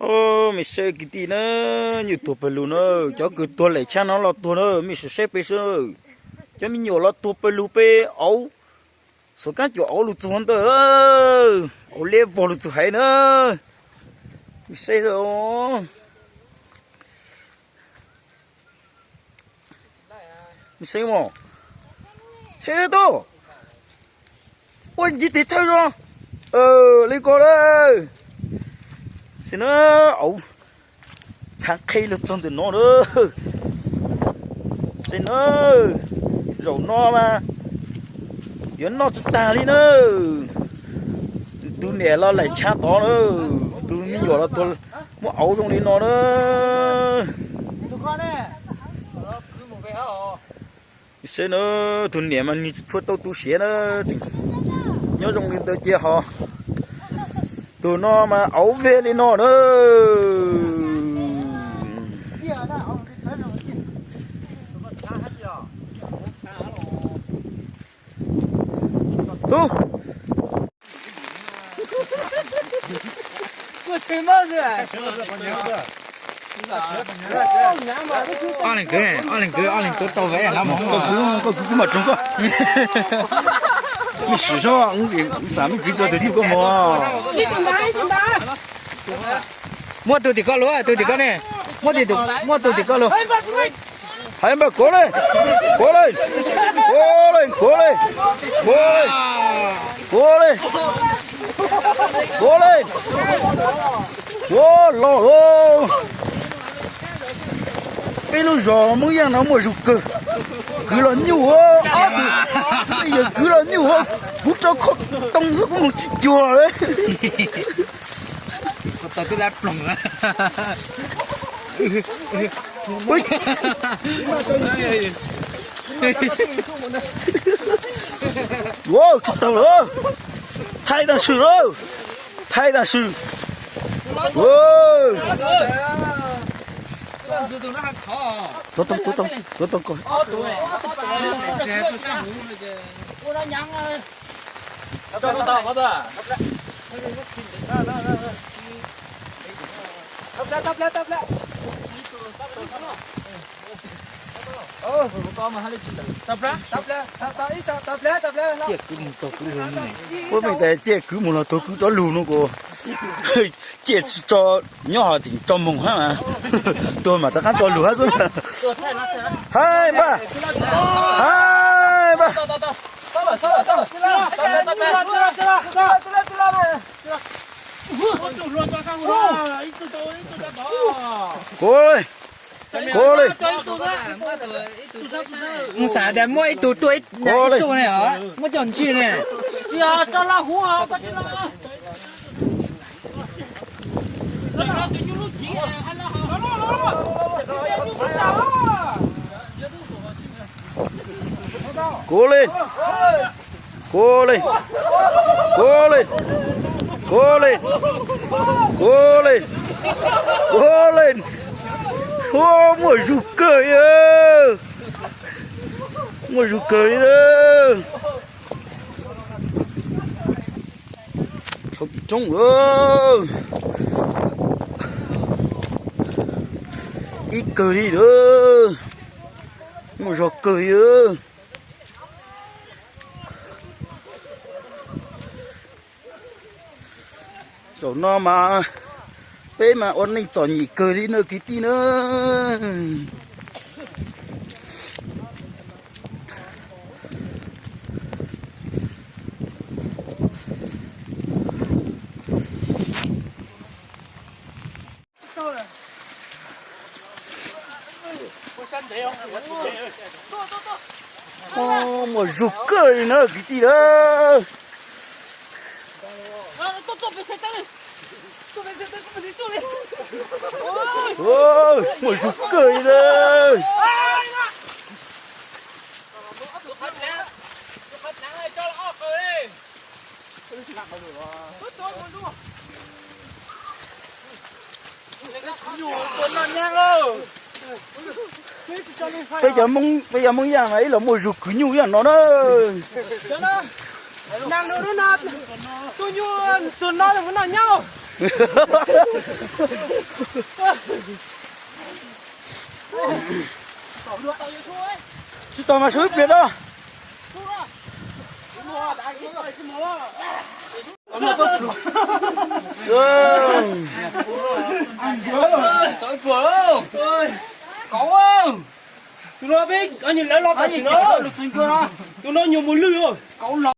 Me saib kwv tij na, nyuam tuag pawg lug na, cov kws tuag lem tshaj no los tuag na, mej sim saib peb saib. Cov me nyuam los tuag pawg lug peb auv, xuas kaab cuam auv lug txug ntawd, auv liab vog lug txug haiv na. Mej saib, mej saib mog, saib na tub, ua ncig tes thawj zog, le ko lawm. Saib na, auv txhav qhe lug txug ntawm no na. Saib na, zaum no mas yuav noj tsi tag li na. Tug niam los laim chav tod na, tug me nyuam los tuag muab auv zoo li no na. Saib na, tug niam mas nwg tsi tshua tau tu siav na, tseem nyob zoo li ntawd cia hos. Tug no mas auv veg li no na. Tub, ob leeg kwv, ob leeg kwv, ob leeg kwv tau vev na mog. Koj kwv, koj kwv kuv mam tsoog koj. Mej sim saib, txam mej kwv txog tug nyuj koj mog. Muab tug tim koj lug, tug tim koj ne. Muab tug tim koj lug. Hais npawg, kuav le, kuav le, kuav le, kuav le, kuav le, kuav le, kuav los. Peb lub zos Moob Yaaj no muaj zug kawg. Kwv los nyuj, ob tug, yawg kwv los nyuj, kuv rau khoj too xwb kuv mus tsis cuag li. Tsis tawg lawm, thaij taag swm lawm, thaij taag swm. Tuav tau, tuav tau, tuav tau ko. Ciaj kwv mus tau kwv lug ne. Puab mej tas ciaj kwv mus los tuag kwv rov lug no kuv. Ciaj tsi tso nyob hov tseem tso moog hab mas. Tuag mas rov qaab tso lug hab xwb. Hais npawg, hais npawg. Kuv, kuv li. Xav tas muaj ib tug tuaj ib tug ne, muab coj ntswg ne. Kuv li, kuv li, kuv li, kuv li, kuv li, kuv li. Muaj zug kawg li, muaj zug kawg li. Roob, ib kawg li lawm, muaj zog kawg li. Zaum no mas peb mas ua neej txom nyem kawg li na kwv tij na. Muaj zug kawg li na kwv tij na. Muaj zug kawg li na. Peb cov Hmoob, peb cov Hmoob Yaj mas ib los muaj zug kwv nyuj ib yam no na. Tus no mus noj nyab. Tsis tau mas sub ib pliag da. Tus no peb, lawv los tam sim no, tus no nyuag mus lwj.